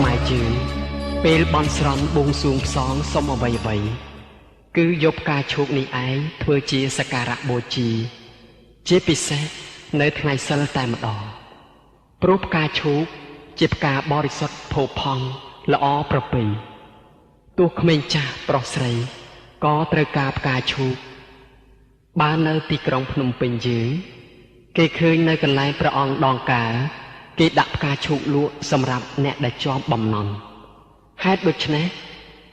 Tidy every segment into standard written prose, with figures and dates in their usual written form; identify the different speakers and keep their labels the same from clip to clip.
Speaker 1: ខ្មែរយើងពេលបន់ស្រន់បួងសួងផ្សងសុំអ្វីអ្វីគឺយកផ្កាឈូកនេះឯងធ្វើជាសក្ការៈបូជា ជាពិសេសនៅថ្ងៃសិលតែម្ដងព្រោះផ្កាឈូកជាផ្កាបរិសុទ្ធផូរផង់ល្អប្រពៃទោះក្មេងចាស់ប្រុសស្រីក៏ត្រូវការផ្កាឈូកបើនៅទីក្រុងភ្នំពេញយើងគេឃើញនៅកន្លែងព្រះអង្គដងកើគេដាក់ផ្កាឈូកលក់សម្រាប់អ្នកដែលជាប់បំណន់ហេតុដូច្នេះ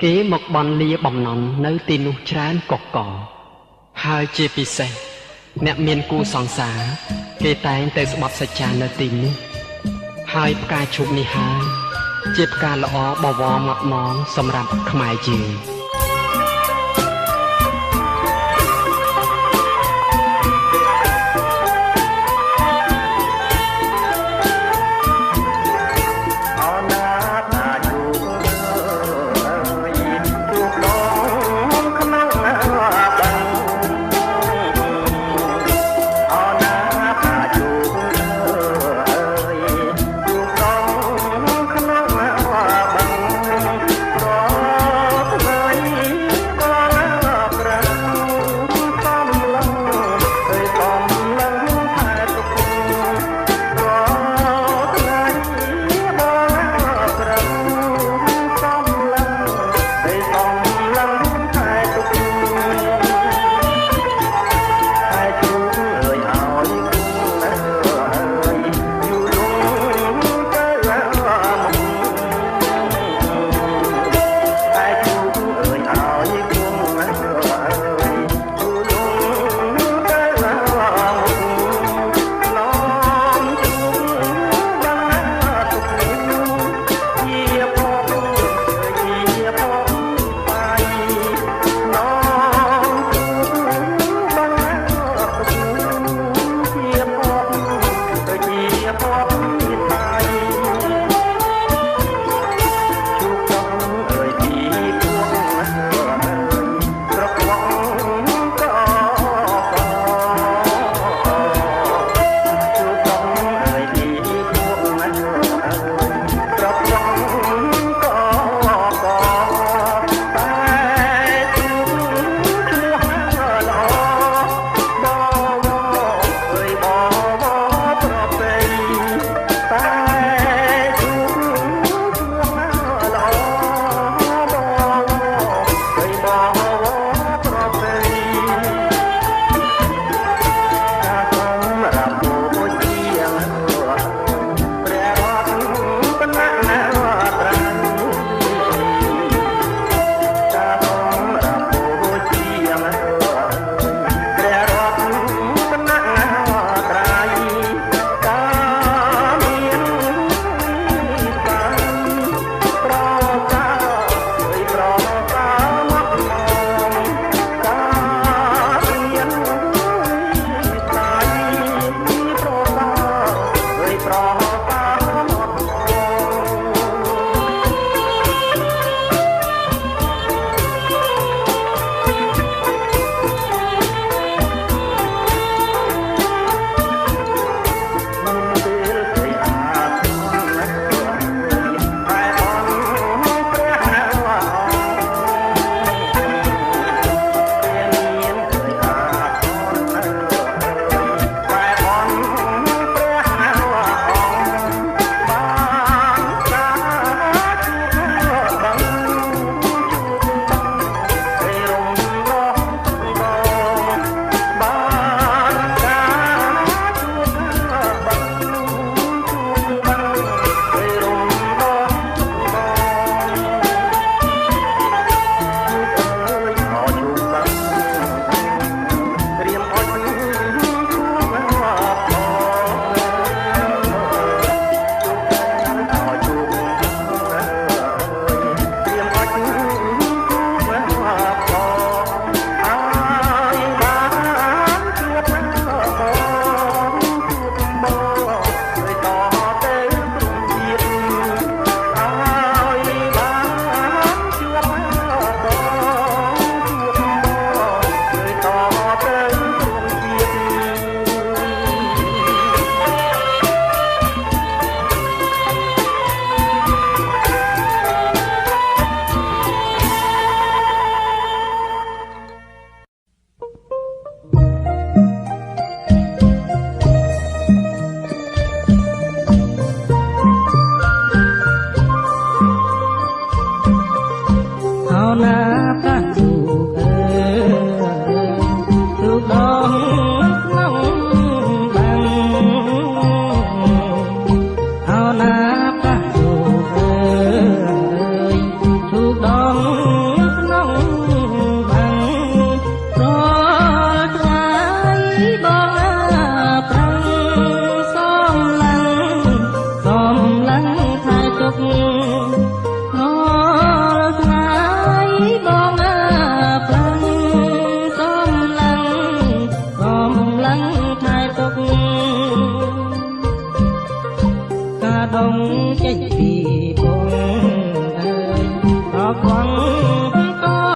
Speaker 1: គេមកបន់លាបំណន់នៅទីនោះច្រើនកកកហើយជាពិសេសអ្នកមានគូសង្សារគេតែងទៅស្បត់សច្ចានៅទីនេះហើយផ្កាឈូកនេះហើយជាផ្កាល្អបវរមកមងសម្រាប់ខ្មែរយើង។